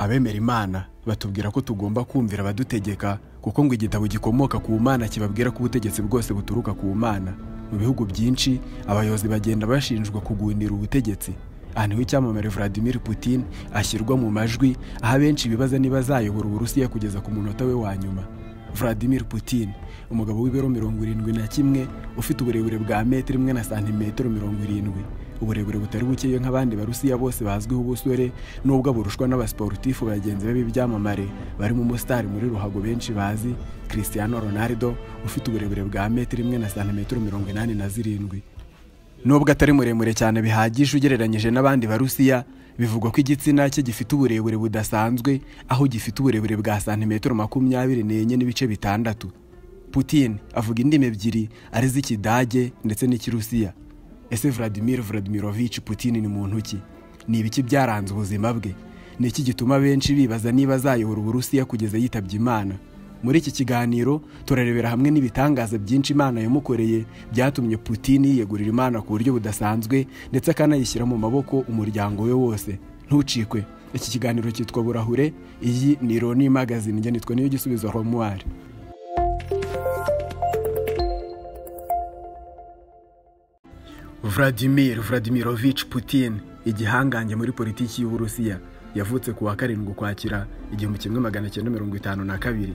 Abemera Imana batubwira ko tugomba kumvira abadutegeka, kuko ngo igitabo gikomoka ku Mana kibabwira ko ubutegetsi bwose buturuka ku Mana. Mu bihugu byinshi abayobozi bagenda bashinjwa kugundira ubutegetsi. Aha niho icyamamare Vladimir Putin ashyirwa mu majwi, aho abenshi bibaza niba azayobora Uburusiya kugeza ku munota we wa nyuma. Vladimir Putin, umugabo w'ibiro 71, ufite uburebure bwa metero 1 na santimetero 70, uburebure butari bukeyo nk'abandi Barusiya bose bazwiho ubusore, nubwo aburushwa n'abasportifu bagenzi be b'ibyamamare barimo umusitari muri ruhago benshi bazi Cristiano Ronaldo, ufite uburebure bwa metero 1 na santimetero 87. Nubwo atari muremure cyane bihagije ugereranyije n'abandi Barusiya, bivugwa ko igitsina cye gifite uburebure budasanzwe, aho gifite uburebure bwa santimetero 24.6. Putin avuga indimi ebyiri ari z'Ikidage ndetse n'Ikirusiya. Ese Vladimir Vladimirovich Putin ni muntu ki? Ni ibiki byaranze ubuzima bwe? Ni iki gituma benshi bibaza niba azayobora Uburusiya kugeza yitabye Imana? Muri iki kiganiro turarebera hamwe n'ibitangaza byinshi Imana yamukoreye byatumye Putin yiyegurira Imana ku buryo budasanzwe, ndetse akanayishyira mu maboko umuryango we wose. Ntucikwe, iki kiganiro cyitwa Burahure. Iyi ni Roni Magazine, njye nitwa Niyo Gisubizo Romuald. Vladimir Vladimirovich Putin, igihangange muri politiki y'Uburusiya, yavutse ku wa 7 Ukwakira 1952.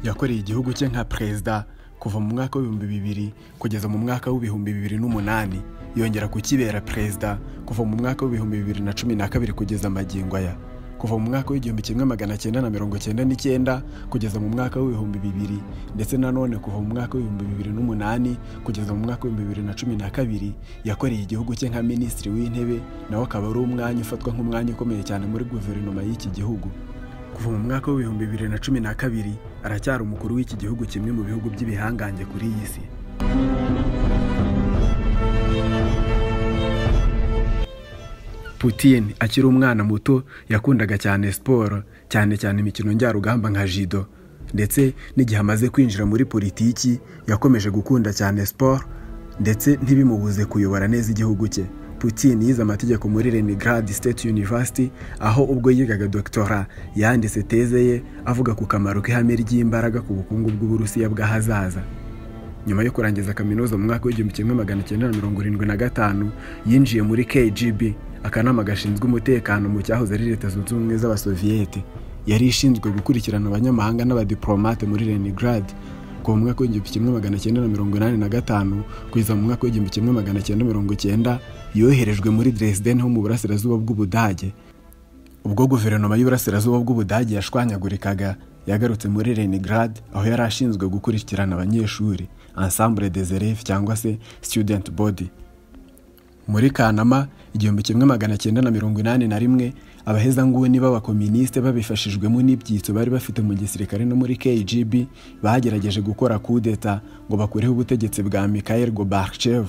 Yakoreye igihugu cye nka perezida kuva mu mwaka w'ibihumbi 2000 kugeza mu mwaka w'ibihumbi 2008, yongera kukibera perezida kuva mu mwaka w'ibihumbi 2012 kugeza magingo aya. Kuva mu mwaka w'igihumbi 1999 kugeza mu mwaka w'ibihumbi 2000, ndetse nanone kuva mu mwaka w'ibihumbi 2008 kugeza mu mwaka w'ibihumbi 2012, yakoreye igihugu cye nka minisitiri w'intebe, nawe akaba ari umwanya ufatwa nk'umwanya ukomeye cyane muri guverinoma y'iki gihugu. Kuva mu mwaka w'ibihumbi 2012 aracyari umukuru w'iki gihugu, kimwe mu bihugu by'ibihangange kuri iyi si. Putin akiri umwana muto yakundaga cyane siporo, cyane cyane imikino njyarugamba nka judo, ndetse n'igihe amaze kwinjira muri politiki yakomeje gukunda cyane siporo, ndetse ntibimubuze kuyobora neza igihugu cye. Putin yize amategeko muri Leningrad State University, aho ubwo yigaga doctora yanditse teze ye avuga ku kamaro k'ihame ry'imbaraga ku bukungu bw'Uburusiya bw'ahazaza. Nyuma yo kurangiza kaminuza mu mwaka w'igihumbi 1975, yinjiye muri KGB, akanama gashinzwe umutekano mu cyahoze ari Leta Zunze Ubumwe z'Abasoviyete. Yari ishinzwe gukurikirana abanyamahanga n'abadiplomate muri Leningrad. Kuva mu mwaka w'igihumbi 1985 kugeza mu mwaka w'igihumbi 1990, yoherejwe muri Dresden ho mu burasirazuba bw'Ubudage. Ubwo guverinoma y'Uburasirazuba bw'Ubudage yashwanyagurikaga, yagarutse muri Leningrad, aho yari ashinzwe gukurikirana abanyeshuri, Ensemble des élèves cyangwa se Student Body. Muri Kanama 1981, abahezanguni b'abakoministe babifashijwemo n'ibyitso bari bafite mu gisirikare no muri KGB bagerageje gukora kudeta ngo bakureho ubutegetsi bwa Mikhail Gorbachev.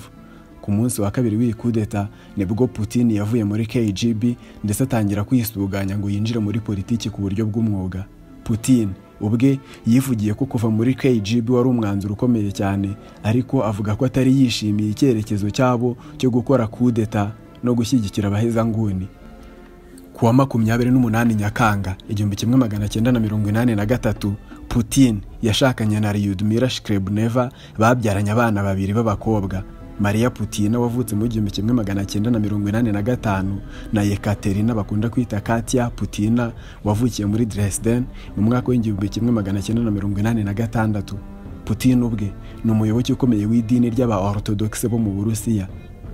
Ku munsi wa kabiri w'iyi kudeta nibwo Putin yavuye muri KGB, ndetse atangira kwisuganya ngo yinjire muri politiki ku buryo bw'umwuga. Putin ubwe yivugiye ko kuva muri KGB wari umwanzuro ukomeye cyane, ariko avuga ko atari yishimiye icyerekezo cyabo cyo gukora kudeta no gushyigikira abahezanguni. Ku wa 28 Nyakanga 1983, Putin yashakanye na Lyudmila Shkrebneva, babyaranye abana babiri b'abakobwa, Maria Putina wavutse mu 1985 na Yekaterina bakunda kwita Katia Putina wavukiye muri Dresden mu mwaka w'igihumbi 1986. Putin ubwe ni umuyoboke ukomeye w'idini ry'aba Orthodox bo mu Burusiya.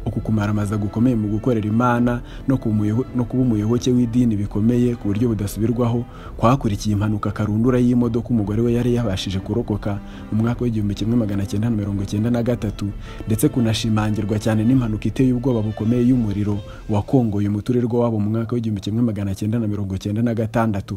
Uku kumaramaza gukomeye mu gukorera Imana no kuba umuyoboke w'idini bikomeye ku buryo budasubirwaho kwakurikiye impanuka karundura y'imodoka umugore we yari yabashije kurokoka mu mwaka w'igihumbi 1993, ndetse kunashimangirwa cyane n'impanuka iteye ubwoba bukomeye y'umuriro wakongoye umuturirwa wabo mu mwaka w'igihumbi 1996.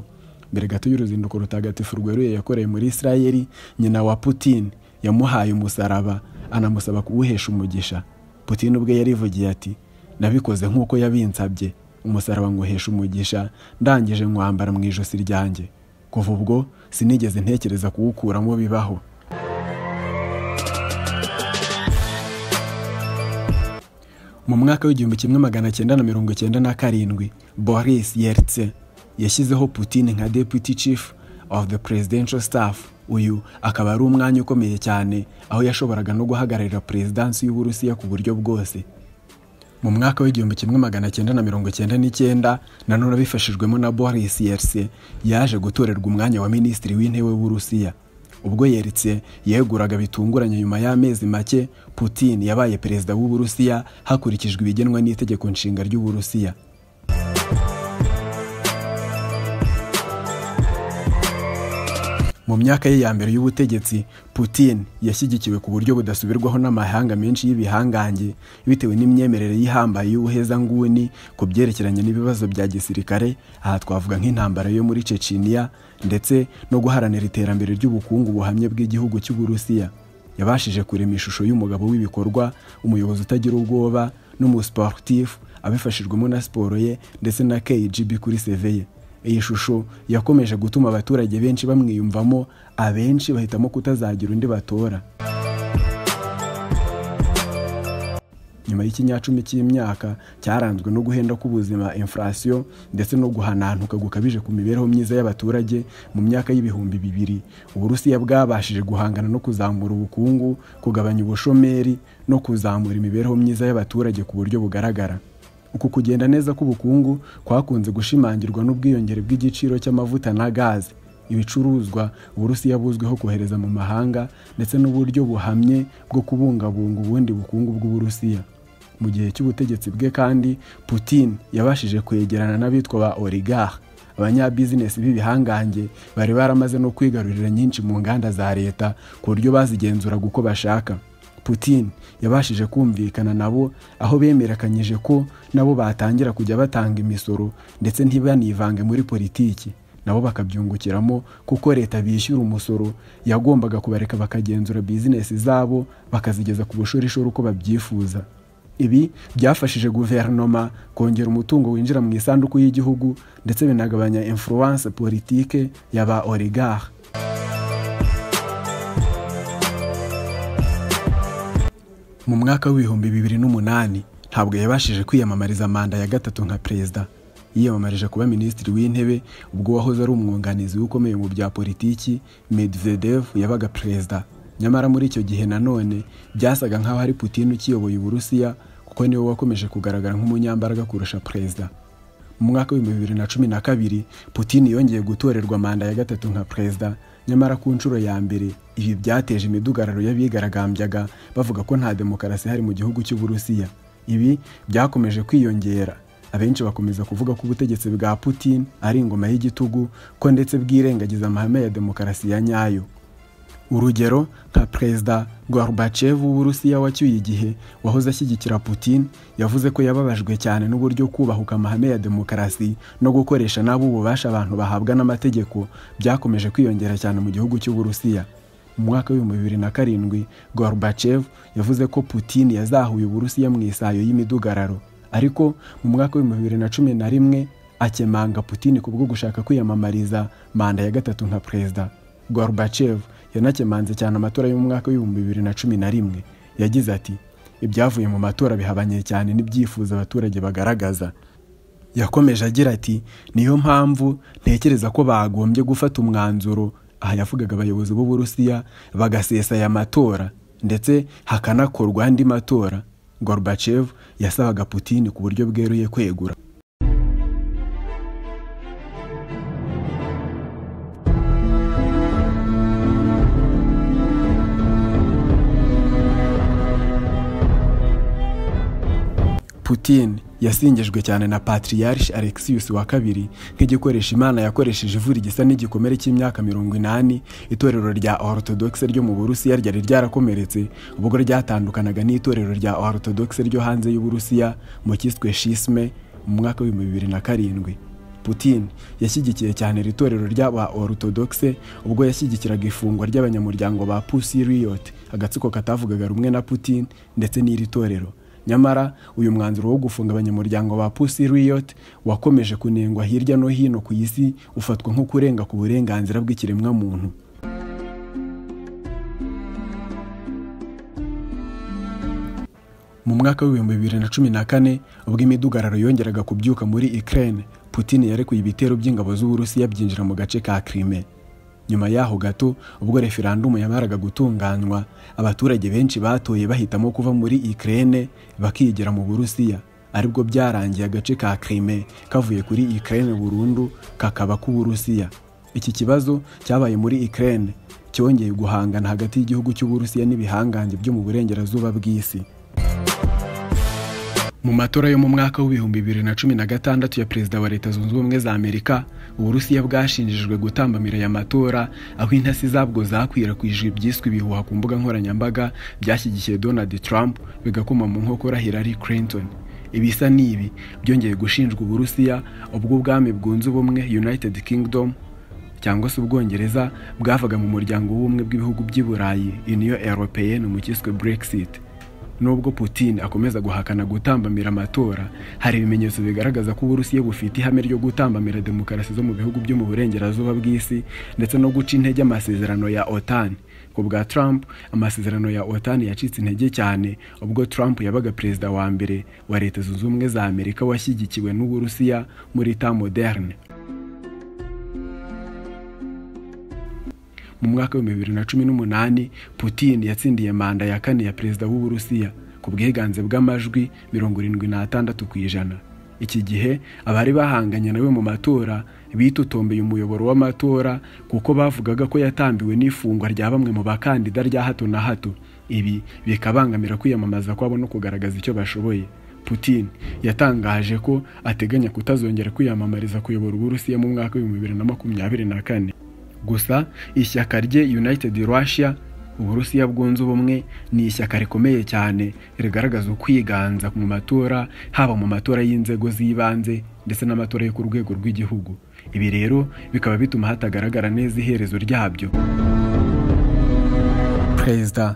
Mbere gato y'uruzinduko rutagatifu rweruye yakoreye muri Israeli, nyina wa Putin yamuhaye umusaraba anamusaba kuwuhesha umugisha. Putin ubwe yarivugiye ati: "Nabikoze nk'uko yabinsabye, umusaraba nguhesha umugisha, ndangije nkwambara mu ijosi ryanjye. Kuva ubwo sinigeze ntekereza kuwukuramo bibaho." Mu mwaka w'igihumbi 1997, Boris Yeltsin yashyizeho Putin nka Deputy Chief of the Presidential Staff. Uyu akaba ari umwanya ukomeye cyane aho yashoboraga no guhagararira perezidansi y'Uburusiya ku buryo bwose. Mu mwaka w'1999 nanone abifashijwemo na Boris Yeltsin yaje gutorerwa umwanya wa Minisitiri w'Intebe w'Uburusiya. Ubwo Yeltsin yeguraga bitunguranye nyuma y'amezi make, Putin yabaye perezida w'Uburusiya hakurikijwe ibigenwa n'itegeko nshinga ry'Uburusiya. Mu myaka ye ya mbere y'ubutegetsi, Putin yashyigikiwe ku buryo budasubirwaho n'amahanga menshi y'ibihangange bitewe n'imyemerere y'ihambaye y'ubuhezanguni ku byerekeranye n'ibibazo bya gisirikare. Aha twavuga nk'intambara yo muri Chechnya ndetse no guharanira iterambere ry'ubukungu buhamye bw'igihugu cy'Uburusiya. Yabashije kurema ishusho y'umugabo w'ibikorwa, umuyobozi utagira ubwoba n'umusportif abifashijwemo na siporo ye ndetse na KGB kuri CV ye. Iyi shusho yakomeje gutuma abaturage benshi bamwiyumvamo, abenshi bahitamo kutazagira undi batora. Nyuma y'ikinyacumi cy'imyaka cyaranzwe no guhenda k'ubuzima, inflation ndetse no guhanantuka gukabije ku mibereho myiza y'abaturage, mu myaka y'2000 Uburusiya bwabashije guhangana no kuzamura ubukungu, kugabanya ubushomeri no kuzamura imibereho myiza y'abaturage ku buryo bugaragara. Uku kugenda neza k'ubukungu kwakunze gushimangirwa n'ubwiyongere bw'igiciro cy'amavuta na gaze, ibicuruzwa Uburusiya buzwiho kohereza mu mahanga, ndetse n'uburyo buhamye bwo kubungabunga ubundi bukungu bw'Uburusiya. Mu gihe cy'ubutegetsi bwe kandi, Putin yabashije kwegerana n'abitwa ba oligarch, abanyabizinesi b'ibihangange bari baramaze no kwigarurira nyinshi mu nganda za leta ku buryo bazigenzuraga uko bashaka. Putin yabashije kumvikana nabo aho bemerekanyije ko nabo batangira kujya batanga imisoro ndetse ntibanivange muri politiki, nabo bakabyungukiramo kuko leta bishyura umusoro yagombaga kubareka bakagenzura bizinesi zabo bakazigeza ku bushorishori uko babyifuza. Ibi byafashije guverinoma kongera umutungo winjira mu isanduku y'igihugu ndetse binagabanya influence politique y'aba oligarch. Mu mwaka w'2008 ntabwo yabashije kwiyamamariza manda ya gatatu nka perezida. Yiyamamarije kuba minisitiri w'intebe ubwo wahoze ari umwunganizi ukomeye mu bya politiki Medvedev yabaga perezida. Nyamara muri icyo gihe nanone byasaga nkaho ari Putin ukiyoboye Uburusiya, kuko niwe wakomeje kugaragara nk'umunyambaraga kurusha perezida. Mu mwaka w'2012 Putin yongeye gutorerwa manda ya gatatu nka perezida, nyamara ku nshuro ya mbere ibi byateje imidugararo y'abigaragambyaga bavuga ko nta demokarasi hari mu gihugu cy'Uburusiya. Ibi byakomeje kwiyongera, abenshi bakomeza kuvuga ko ubutegetsi bwa Putin ari ingoma y'igitugu, ko ndetse bwirengagiza amahame ya demokarasi ya nyayo. Urugero nka Perezida Gorbachev w'Uburusiya wacyuye igihe wahoze ashyigikira Putin, yavuze ko yababajwe cyane n'uburyo kubahuka amahame ya demokarasi no gukoresha nabi ububasha abantu bahabwa n'amategeko byakomeje kwiyongera cyane mu gihugu cy'Uburusiya. Mu mwaka w'2007 Gorbachev yavuze ko Putin yazahuye Uburusiya mu isayo y'imidugararo, ariko mu mwaka w'2011 akemanga Putin kubwo gushaka kwiyamamariza manda ya gatatu nka perezida. Gorbachev yanakemanze cyane amatora y'umwaka w'2011. Yagize ati: "Ibyavuye mu matora bihabanye cyane n'ibyifuzo abaturage bagaragaza." Yakomeje agira ati: "Niyo mpamvu ntekereza ko bagombye gufata umwanzuro." Aha yavugaga abayobozi b'Uburusiya bagasesa aya matora ndetse hakanakorwa andi matora. Gorbachev yasabaga Putin ku buryo bweruye kwegura. Putin yasingijwe cyane na Patriarch Alexius wa kabiri nk'igikoresho Imana yakoresheje ivura igisa n'igikomere cy'imyaka 80 itorero rya Orthodox ryo mu Burusiya ryari ryarakomeretse ubwo ryatandukanaga n'itorero rya Orthodox ryo hanze y'Uburusiya mu cyiswe Schisme mu mwaka wa 2007. Putin yashyigikiye cyane iri torero ry'aba Orthodox ubwo yashyigikiraga ifungwa ry'abanyamuryango ba Pussy Riot, agatsiko katavugaga rumwe na Putin ndetse n'iri torero. Nyamara uyu mwanzuro wo gufunga abanyamuryango ba Pussy Riot wakomeje kunengwa hirya no hino ku isi, ufatwa nko kurenga ku burenganzira bw'ikiremwa muntu. Mu mwaka w'2014 ubwo imidugararo yongeraga kubyuka muri Ukraine, Putin yarekuye ibitero by'ingabo z'Uburusiya byinjira mu gace ka Crimea. Nyuma yaho gato ubwo referandumu yamaraga gutunganywa, abaturage benshi batoye bahitamo kuva muri Ukraine bakigira mu Burusiya, aribwo byarangiye agace ka Crimea kavuye kuri Ukraine burundu kakaba k'Uburusiya. Iki kibazo cyabaye muri Ukraine cyongeye guhangana hagati y'igihugu cy'Uburusiya n'ibihangange byo mu burengerazuba bw'isi. Mu matora yo mu mwaka w'2016 ya Perezida wa Leta Zunze Ubumwe za Amerika, Uburusiya bwashinjijwe gutambamira aya matora, aho intasi zabwo zakwirakwijwe ibyiswe ibihuha ku mbuga nkoranyambaga byashyigikiye Donald Trump bigakoma mu nkokora Hillary Clinton. Ibisa n'ibi byongeye gushinjwa Uburusiya ubwo ubwami bwunze ubumwe United Kingdom cyangwa se Ubwongereza bwavaga mu muryango w'ubumwe bw'ibihugu by'i Burayi Union Européenne mu cyiswe Brexit. Nubwo Putin akomeza guhakana gutambamira amatora, hari ibimenyetso bigaragaza ko Uburusiya bufite ihame ryo gutambamira demokarasi zo mu bihugu byo mu burengerazuba bw'isi ndetse no guca intege amasezerano ya OTAN. Ku bwa Trump, amasezerano ya OTAN yacitse intege cyane ubwo Trump yabaga perezida wa mbere wa Leta Zunze Ubumwe za Amerika washyigikiwe n'Uburusiya muri temps moderne. Mu mwaka wa 2018 Putin yatsindiye manda ya kane ya perezida w'Uburusiya ku bwiganze bw'amajwi 76%. Iki gihe abari bahanganye nawe mu matora bitotombeye umuyoboro w'amatora kuko bavugaga ko yatambiwe n'ifungwa rya bamwe mu bakandida rya hato na hato, ibi bikabangamira kwiyamamaza kwabo no kugaragaza icyo bashoboye. Putin yatangaje ko ateganya kutazongera kwiyamamariza kuyobora Uburusiya mu mwaka wa 2024. Gusa ishyaka rye United Russia, Uburusiya bwunze ubumwe, ni ishyaka rikomeye cyane rigaragaza ukwiganza mu matora, haba mu matora y'inzego z'ibanze ndetse n'amatora yo ku rwego rw'igihugu. Ibi rero bikaba bituma hatagaragara neza iherezo ryabyo. Perezida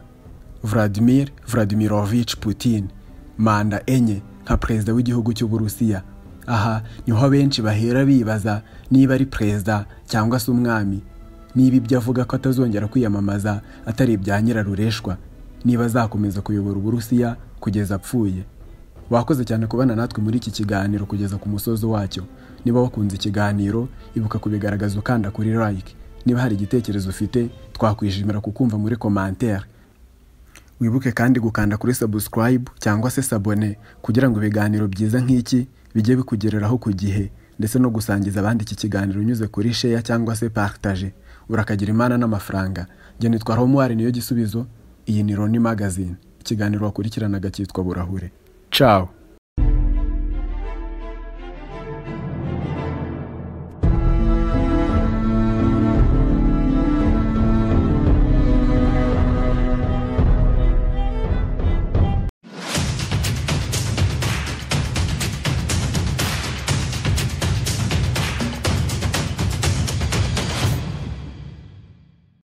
Vladimir Vladimirovich Putin, manda 4 nka perezida w'igihugu cy'Uburusiya. Aha niho benshi bahera bibaza niba ari perezida cyangwa se umwami, niba ibyo avuga ko atazongera kwiyamamaza atari ibya nyirarureshwa, niba azakomeza kuyobora Uburusiya kugeza apfuye. Wakoze cyane kubana natwe muri iki kiganiro kugeza ku musozo wacyo. Niba wakunze ikiganiro, ibuka kubigaragaza ukanda kuri like. Niba hari igitekerezo ufite, twakwishimira kukumva muri commentaire. Wibuke kandi gukanda kuri subscribe cyangwa se s'abonner kugira ngo ibiganiro byiza nk'iki bijye bikugereraho ku gihe, ndetse no gusangiza abandi iki kiganiro unyuze kuri share cyangwa se partage. Urakagira Imana n'amafaranga. Njye nitwa Romuald Niyo Gisubizo, iyi ni Roni Magazine. Ikiganiro wakurikiranaga cyitwa Burahure. Ciao.